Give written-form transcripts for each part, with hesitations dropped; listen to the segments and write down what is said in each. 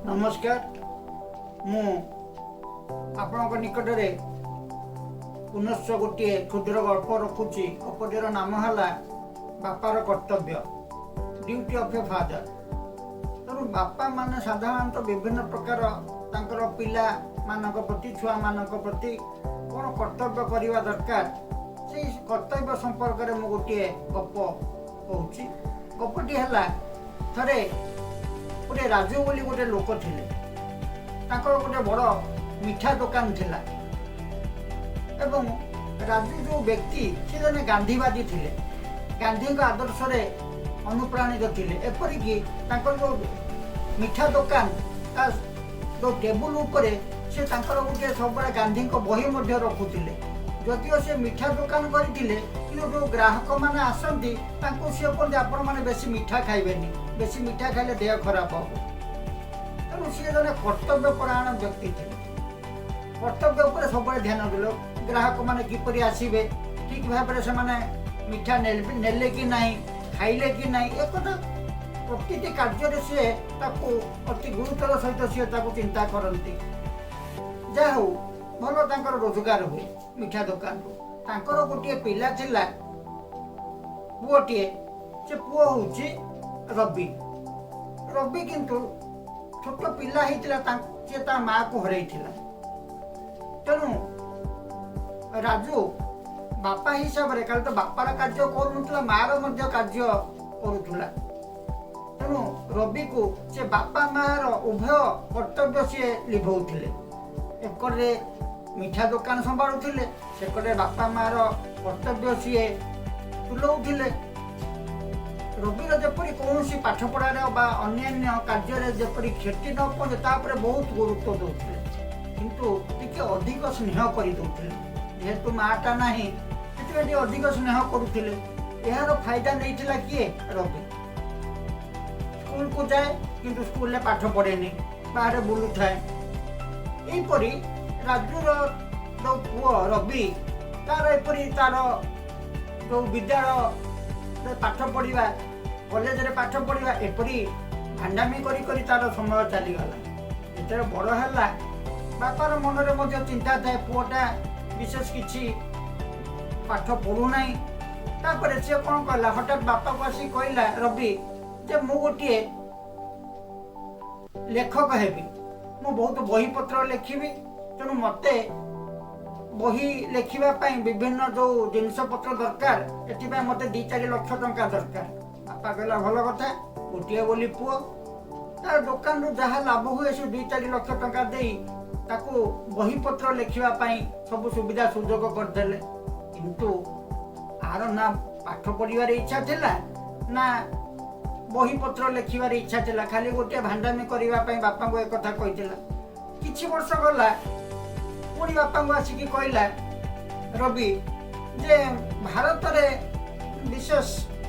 ନମସ୍କାର। ମୁଁ ଆପଣଙ୍କ ନିକଟରେ ପୁନଶ୍ଚ ଗୋଟିଏ କ୍ଷୁଦ୍ର ଗଳ୍ପ ରଖୁଛି। ଗପଟିର ନାମ ହେଲା ବାପାର କର୍ତ୍ତବ୍ୟ, ଡ୍ୟୁଟି ଅଫ୍ ଏ ଫାଦର। ତେଣୁ ବାପାମାନେ ସାଧାରଣତଃ ବିଭିନ୍ନ ପ୍ରକାର ତାଙ୍କର ପିଲାମାନଙ୍କ ପ୍ରତି, ଛୁଆମାନଙ୍କ ପ୍ରତି କ'ଣ କର୍ତ୍ତବ୍ୟ କରିବା ଦରକାର, ସେଇ କର୍ତ୍ତବ୍ୟ ସମ୍ପର୍କରେ ମୁଁ ଗୋଟିଏ ଗପ କହୁଛି। ଗପଟି ହେଲା, ଥରେ ଗୋଟେ ରାଜୁ ବୋଲି ଗୋଟେ ଲୋକ ଥିଲେ। ତାଙ୍କର ଗୋଟେ ବଡ଼ ମିଠା ଦୋକାନ ଥିଲା ଏବଂ ରାଜୁ ଯେଉଁ ବ୍ୟକ୍ତି, ସେ ଜଣେ ଗାନ୍ଧୀବାଦୀ ଥିଲେ। ଗାନ୍ଧୀଙ୍କ ଆଦର୍ଶରେ ଅନୁପ୍ରାଣିତ ଥିଲେ। ଏପରିକି ତାଙ୍କର ଯେଉଁ ମିଠା ଦୋକାନ, ତା ଯେଉଁ ଟେବୁଲ ଉପରେ ସେ ତାଙ୍କର ଗୋଟିଏ ସବୁବେଳେ ଗାନ୍ଧୀଙ୍କ ବହି ମଧ୍ୟ ରଖୁଥିଲେ। ଯଦିଓ ସେ ମିଠା ଦୋକାନ କରିଥିଲେ, କିନ୍ତୁ ଯେଉଁ ଗ୍ରାହକମାନେ ଆସନ୍ତି, ତାଙ୍କୁ ସିଏ କୁହନ୍ତି, "ଆପଣମାନେ ବେଶୀ ମିଠା ଖାଇବେନି, ବେଶୀ ମିଠା ଖାଇଲେ ଦେହ ଖରାପ ହେବ।" ତେଣୁ ସିଏ ଜଣେ କର୍ତ୍ତବ୍ୟ ପରାୟଣ ବ୍ୟକ୍ତି ଥିଲେ। କର୍ତ୍ତବ୍ୟ ଉପରେ ସବୁବେଳେ ଧ୍ୟାନ ଦେଲେ। ଗ୍ରାହକମାନେ କିପରି ଆସିବେ, ଠିକ୍ ଭାବରେ ସେମାନେ ମିଠା ନେଲେ କି ନାହିଁ, ଖାଇଲେ କି ନାହିଁ, ଏକଥା ପ୍ରତିଟି କାର୍ଯ୍ୟରେ ସିଏ ତାକୁ ଅତି ଗୁରୁତ୍ୱର ସହିତ ସିଏ ତାକୁ ଚିନ୍ତା କରନ୍ତି। ଯାହା ହଉ, ଭଲ ତାଙ୍କର ରୋଜଗାର ହୁଏ ମିଠା ଦୋକାନରୁ। ତାଙ୍କର ଗୋଟିଏ ପିଲା ଥିଲା, ପୁଅଟିଏ। ସେ ପୁଅ ହେଉଛି ରବି। ରବି କିନ୍ତୁ ଛୋଟ ପିଲା ହେଇଥିଲା, ସିଏ ତା ମାଆକୁ ହରେଇଥିଲା। ତେଣୁ ରାଜୁ ବାପା ହିସାବରେ ଖାଲି ତ ବାପାର କାର୍ଯ୍ୟ କରୁନଥିଲା, ମାଆର ମଧ୍ୟ କାର୍ଯ୍ୟ କରୁଥିଲା। ତେଣୁ ରବିକୁ ସେ ବାପା ମାଆର ଉଭୟ କର୍ତ୍ତବ୍ୟ ସିଏ ଲିଭଉଥିଲେ। ଏକରେ ମିଠା ଦୋକାନ ସମ୍ଭାଳୁଥିଲେ, ସେକରେ ବାପା ମାଆର କର୍ତ୍ତବ୍ୟ ସିଏ ତୁଲଉଥିଲେ। ରବିର ଯେପରି କୌଣସି ପାଠପଢ଼ାରେ ବା ଅନ୍ୟାନ୍ୟ କାର୍ଯ୍ୟରେ ଯେପରି କ୍ଷତି ନ ପହଞ୍ଚେ, ତା ଉପରେ ବହୁତ ଗୁରୁତ୍ୱ ଦେଉଥିଲେ। କିନ୍ତୁ ଟିକେ ଅଧିକ ସ୍ନେହ କରିଦେଉଥିଲେ। ଯେହେତୁ ମାଆଟା ନାହିଁ, ସେଥିପାଇଁ ଟିକେ ଅଧିକ ସ୍ନେହ କରୁଥିଲେ। ଏହାର ଫାଇଦା ନେଇଥିଲା କିଏ? ରବି। ସ୍କୁଲକୁ ଯାଏ, କିନ୍ତୁ ସ୍କୁଲରେ ପାଠ ପଢ଼େନି, ବାହାରେ ବୁଲୁଥାଏ। ଏହିପରି ରାଜୁର ଯେଉଁ ପୁଅ ରବି, ତାର ଏପରି ତାର ଯେଉଁ ବିଦ୍ୟାଳୟରେ ପାଠ ପଢ଼ିବା, କଲେଜରେ ପାଠ ପଢ଼ିବା, ଏପରି ଭାଣ୍ଡାମି କରି କରି ତାର ସମୟ ଚାଲିଗଲା। ଯେତେବେଳେ ବଡ଼ ହେଲା, ବାପାର ମନରେ ମଧ୍ୟ ଚିନ୍ତା ଥାଏ, ପୁଅଟା ବିଶେଷ କିଛି ପାଠ ପଢ଼ୁନାହିଁ। ତାପରେ ସିଏ କ'ଣ କଲା? ହଠାତ୍ ବାପାକୁ ଆସି କହିଲା ରବି ଯେ, "ମୁଁ ଗୋଟିଏ ଲେଖକ ହେବି, ମୁଁ ବହୁତ ବହିପତ୍ର ଲେଖିବି। ତେଣୁ ମୋତେ ବହି ଲେଖିବା ପାଇଁ ବିଭିନ୍ନ ଯେଉଁ ଜିନିଷପତ୍ର ଦରକାର, ଏଥିପାଇଁ ମୋତେ 2-4 ଲକ୍ଷ ଟଙ୍କା ଦରକାର।" ବାପା କହିଲା, "ଭଲ କଥା।" ଗୋଟିଏ ବୋଲି ପୁଅ, ତାର ଦୋକାନରୁ ଯାହା ଲାଭ ହୁଏ, ସେ 2-4 ଲକ୍ଷ ଟଙ୍କା ଦେଇ ତାକୁ ବହିପତ୍ର ଲେଖିବା ପାଇଁ ସବୁ ସୁବିଧା ସୁଯୋଗ କରିଦେଲେ। କିନ୍ତୁ ଆର ନା ପାଠ ପଢ଼ିବାରେ ଇଚ୍ଛା ଥିଲା, ନା ବହିପତ୍ର ଲେଖିବାରେ ଇଚ୍ଛା ଥିଲା। ଖାଲି ଗୋଟିଏ ଭାଣ୍ଡାମି କରିବା ପାଇଁ ବାପାଙ୍କୁ ଏକଥା କହିଥିଲା। କିଛି ବର୍ଷ ଗଲା। ପୁଣି ବାପାଙ୍କୁ ଆସିକି କହିଲା ରବି ଯେ, ଭାରତରେ ବିଶେଷ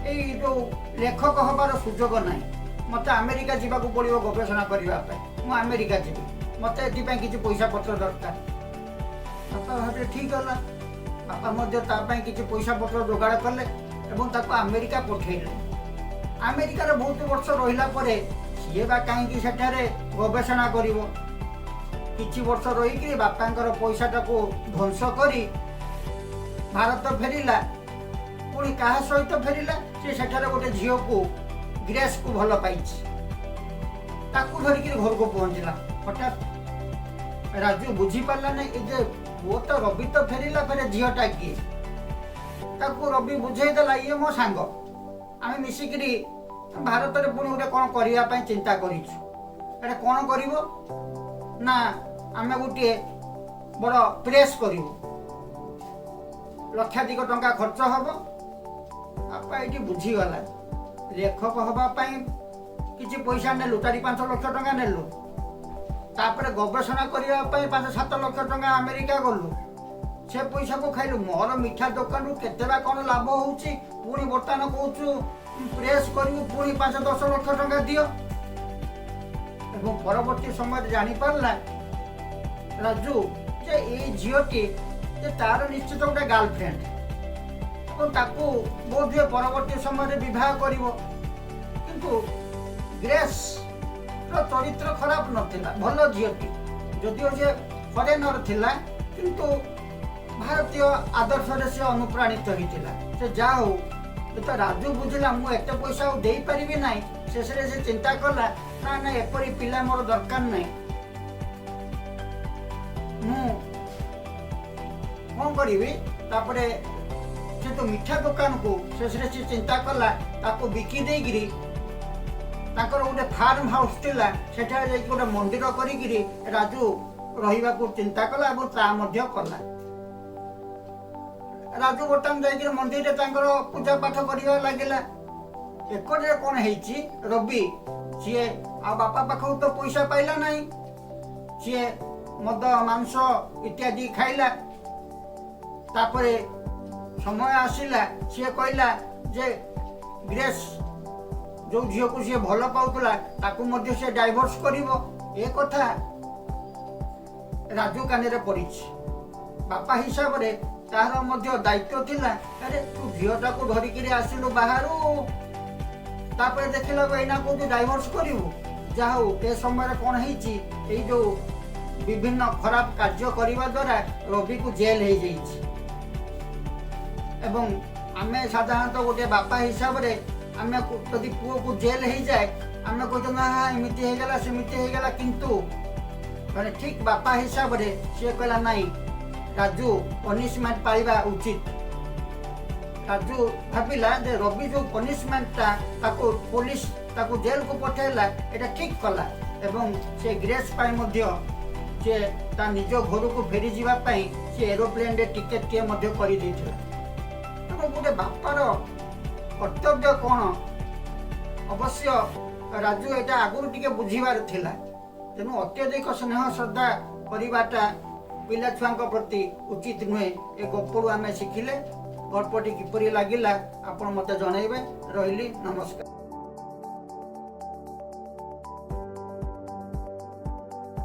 ଏଇ ଯେଉଁ ଲେଖକ ହେବାର ସୁଯୋଗ ନାହିଁ, ମୋତେ ଆମେରିକା ଯିବାକୁ ପଡ଼ିବ ଗବେଷଣା କରିବା ପାଇଁ। ମୁଁ ଆମେରିକା ଯିବି, ମୋତେ ଏଥିପାଇଁ କିଛି ପଇସା ପତ୍ର ଦରକାର। ବାପା ଭାବିଲେ, ଠିକ୍ ହେଲା। ବାପା ମଧ୍ୟ ତା ପାଇଁ କିଛି ପଇସା ପତ୍ର ଯୋଗାଡ଼ କଲେ ଏବଂ ତାକୁ ଆମେରିକା ପଠେଇଲେ। ଆମେରିକାରେ ବହୁତ ବର୍ଷ ରହିଲା ପରେ ସିଏ ବା କାହିଁକି ସେଠାରେ ଗବେଷଣା କରିବ? କିଛି ବର୍ଷ ରହିକି ବାପାଙ୍କର ପଇସାଟାକୁ ଧ୍ୱଂସ କରି ଭାରତ ଫେରିଲା। ପୁଣି କାହା ସହିତ ଫେରିଲା? ସେ ସେଠାରେ ଗୋଟେ ଝିଅକୁ, ଗ୍ରେସ୍କୁ ଭଲ ପାଇଛି, ତାକୁ ଧରିକିରି ଘରକୁ ପହଞ୍ଚିଲା। ହଠାତ୍ ରାଜୁ ବୁଝିପାରିଲା ନାହିଁ ଏ ଯେ ପୁଅ ତ ରବି ତ ଫେରିଲା, ଫେରେ ଝିଅଟା କିଏ? ତାକୁ ରବି ବୁଝେଇଦେଲା, "ଇଏ ମୋ ସାଙ୍ଗ, ଆମେ ମିଶିକିରି ଭାରତରେ ପୁଣି ଗୋଟେ କ'ଣ କରିବା ପାଇଁ ଚିନ୍ତା କରିଛୁ।" ଏଇଟା କ'ଣ କରିବ? ନା, ଆମେ ଗୋଟିଏ ବଡ଼ ପ୍ରେସ୍ କରିବୁ, ଲକ୍ଷାଧିକ ଟଙ୍କା ଖର୍ଚ୍ଚ ହେବ। ବାପା ଏଇଠି ବୁଝିଗଲା, ଲେଖକ ହେବା ପାଇଁ କିଛି ପଇସା ନେଲୁ, 4-5 ଲକ୍ଷ ଟଙ୍କା ନେଲୁ, ତାପରେ ଗବେଷଣା କରିବା ପାଇଁ 5-7 ଲକ୍ଷ ଟଙ୍କା ଆମେରିକା ଗଲୁ, ସେ ପଇସାକୁ ଖାଇଲୁ। ମୋର ମିଠା ଦୋକାନରୁ କେତେ ବା କ'ଣ ଲାଭ ହେଉଛି? ପୁଣି ବର୍ତ୍ତମାନ କହୁଛୁ ପ୍ରେସ୍ କରିବୁ, ପୁଣି 5-10 ଲକ୍ଷ ଟଙ୍କା ଦିଅ। ଏବଂ ପରବର୍ତ୍ତୀ ସମୟରେ ଜାଣିପାରିଲା ରାଜୁ ଯେ ଏଇ ଝିଅଟି ଯେ ତାର ନିଶ୍ଚିତ ଗୋଟେ ଗାର୍ଲଫ୍ରେଣ୍ଡ ଏବଂ ତାକୁ ବୋଧହୁଏ ପରବର୍ତ୍ତୀ ସମୟରେ ବିବାହ କରିବ। କିନ୍ତୁ ଗ୍ରେସ୍ର ଗ୍ରେସ୍ର ଚରିତ୍ର ଖରାପ ନଥିଲା, ଭଲ ଝିଅଟି। ଯଦିଓ ସେ ଫରେନର ଥିଲା, କିନ୍ତୁ ଭାରତୀୟ ଆଦର୍ଶରେ ସେ ଅନୁପ୍ରାଣିତ ହେଇଥିଲା। ସେ ଯାହା ହଉ, ତ ରାଜୁ ବୁଝିଲା, ମୁଁ ଏତେ ପଇସା ଆଉ ଦେଇପାରିବି ନାହିଁ। ଶେଷରେ ସେ ଚିନ୍ତା କଲା, ନା ନା, ଏପରି ପିଲା ମୋର ଦରକାର ନାହିଁ। ମୁଁ କ'ଣ କରିବି? ତାପରେ ସେ ତ ମିଠା ଦୋକାନକୁ ଶେଷରେ ସେ ଚିନ୍ତା କଲା, ତାକୁ ବିକି ଦେଇକିରି ତାଙ୍କର ଗୋଟେ ଫାର୍ମ ହାଉସ୍ ଥିଲା, ସେଠାରେ ଯାଇକି ଗୋଟେ ମନ୍ଦିର କରିକିରି ରାଜୁ ରହିବାକୁ ଚିନ୍ତା କଲା ଏବଂ ତା ମଧ୍ୟ କଲା। ରାଜୁ ବର୍ତ୍ତମାନ ଯାଇକିରି ମନ୍ଦିରରେ ତାଙ୍କର ପୂଜା ପାଠ କରିବା ଲାଗିଲା। ଏକରେ କ'ଣ ହେଇଛି, ରବି ସିଏ ଆଉ ବାପା ପାଖକୁ ତ ପଇସା ପାଇଲା ନାହିଁ। ସିଏ ମଦ, ମାଂସ ଇତ୍ୟାଦି ଖାଇଲା। ତାପରେ ସମୟ ଆସିଲା, ସିଏ କହିଲା ଯେ ଗ୍ରେସ୍, ଯୋଉ ଝିଅକୁ ସିଏ ଭଲ ପାଉଥିଲା, ତାକୁ ମଧ୍ୟ ସେ ଡାଇଭର୍ସ କରିବ। ଏ କଥା ରାଜୁ କାନରେ ପଡ଼ିଛି। ବାପା ହିସାବରେ ତାହାର ମଧ୍ୟ ଦାୟିତ୍ୱ ଥିଲା। ଆରେ, ତୁ ଝିଅଟାକୁ ଧରିକିରି ଆସିଲୁ ବାହାରୁ, ତାପରେ ଦେଖିଲାକୁ ଏଇନା କୋଉଠି ଡାଇଭର୍ସ କରିବୁ? ଯାହା ହଉ, ଏ ସମୟରେ କ'ଣ ହେଇଛି, ଏଇ ଯୋଉ ବିଭିନ୍ନ ଖରାପ କାର୍ଯ୍ୟ କରିବା ଦ୍ୱାରା ରବିକୁ ଜେଲ୍ ହେଇଯାଇଛି। ଏବଂ ଆମେ ସାଧାରଣତଃ ଗୋଟେ ବାପା ହିସାବରେ ଆମେ ଯଦି ପୁଅକୁ ଜେଲ୍ ହେଇଯାଏ, ଆମେ କହୁଛୁ, ନା ଏମିତି ହେଇଗଲା, ସେମିତି ହେଇଗଲା। କିନ୍ତୁ ମାନେ ଠିକ ବାପା ହିସାବରେ ସିଏ କହିଲା, ନାଇଁ, ରାଜୁ ପନିଶମେଣ୍ଟ ପାଇବା ଉଚିତ। ରାଜୁ ଭାବିଲା ଯେ ରବି ଯୋଉ ପନିଶମେଣ୍ଟଟା ତାକୁ ପୋଲିସ ତାକୁ ଜେଲକୁ ପଠାଇଲା, ଏଇଟା ଠିକ କଲା। ଏବଂ ସେ ଗ୍ରେସ୍ ପାଇଁ ମଧ୍ୟ ସେ ତା ନିଜ ଘରକୁ ଫେରିଯିବା ପାଇଁ ସେ ଏରୋପ୍ଲେନରେ ଟିକେଟଟିଏ ମଧ୍ୟ କରିଦେଇଥିଲା। ତେଣୁ ଗୋଟେ ବାପାର କର୍ତ୍ତବ୍ୟ କ'ଣ, ଅବଶ୍ୟ ରାଜୁ ଏଇଟା ଆଗରୁ ଟିକେ ବୁଝିବାର ଥିଲା। ତେଣୁ ଅତ୍ୟଧିକ ସ୍ନେହ ଶ୍ରଦ୍ଧା କରିବାଟା ପିଲା ଛୁଆଙ୍କ ପ୍ରତି ଉଚିତ ନୁହେଁ, ଏ ଗପରୁ ଆମେ ଶିଖିଲେ। ଗଳ୍ପଟି କିପରି ଲାଗିଲା, ଆପଣ ମୋତେ ଜଣାଇବେ। ରହିଲି, ନମସ୍କାର।